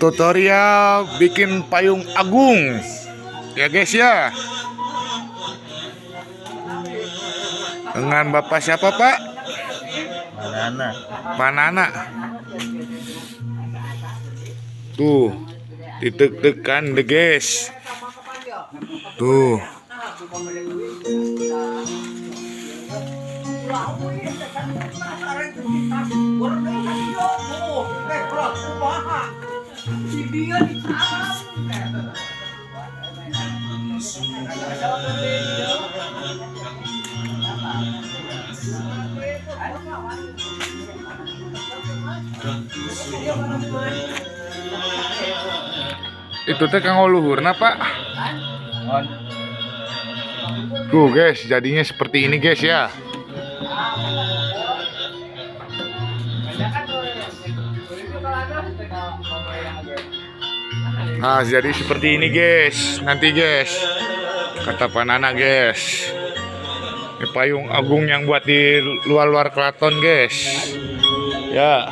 Tutorial bikin payung agung. Ya guys ya. Dengan bapak siapa Pak? Manana. Panana. Tuh, ditek-tekan deh guys. Tuh. Itu teh kanggo luhurna Pak. Tuh guys, jadinya seperti ini guys ya. Nah, jadi seperti ini guys. Nanti guys, kata Panana guys. Ini payung agung yang buat di luar-luar keraton guys. Ya.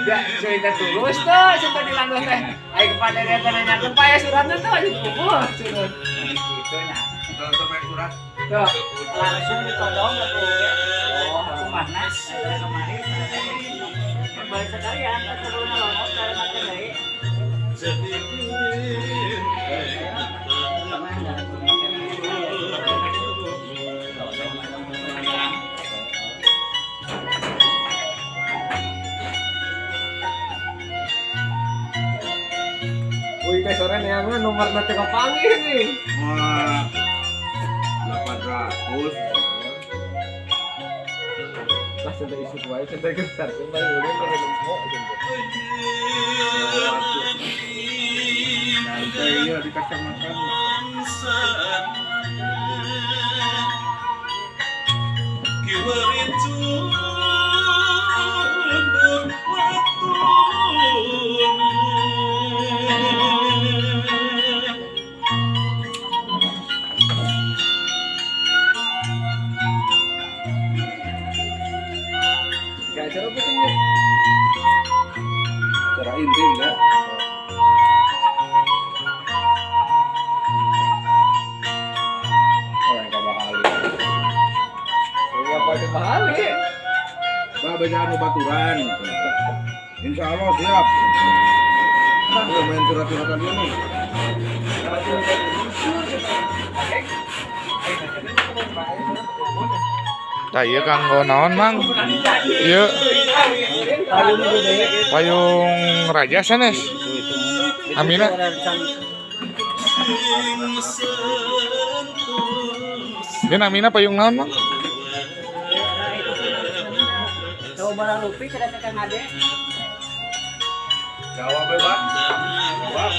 Ya, cerita tulus tuh, cerita di landos teh. Ayo kepada dia teh nanyakeun Pak ya suratnya tuh aja kumpul surat. Gitu nya. Tuh, langsung ditodong ke oge. Oh, kumahna kemarin balik sekalian sebelum longok kalau makan deui. Wih, teh sore neangan nomor nanti kepanggih nih. Wah. 800. Lah sampai isu wae sampai besar sampai ulin kalau nemu Nanti iya di kacamata. Gak acara apa tuh? Acara inti enggak? Oh, yang kabahali. Ini apa itu bahali? Bah, bejaan baturan. Insya Allah siap. Udah main surat-suratan dia nih. Tah ieu kanggo naon Mang? Ieu payung raja sanes. Amina. Ini namina payung naon Mang? Tahu barang lupi kada kakang ade. Jawab ya, Pak. Jawab.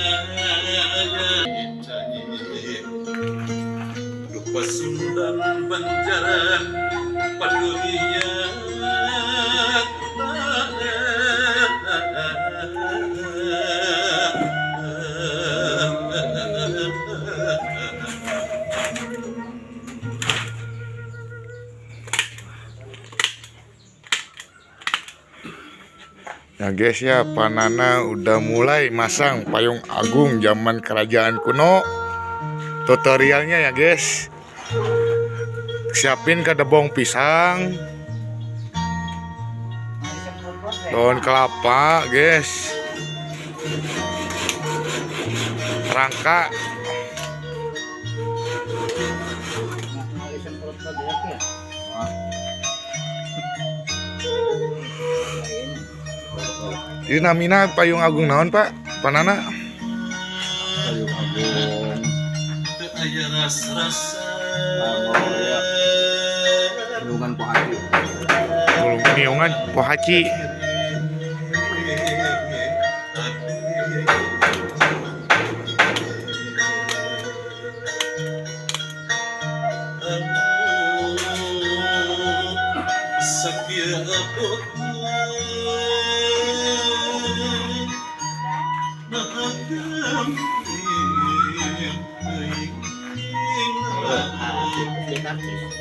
Pasundan Banjaran padunia. Ya guys ya, Panana udah mulai masang payung agung zaman kerajaan kuno. Tutorialnya ya guys. Siapin kedebong pisang, daun kelapa guys, rangka. Ini namina payung agung naon Pak? Panana? Payung agung. Oh, ya. Niungan Pohaci. Niungan Pohaci. Artis.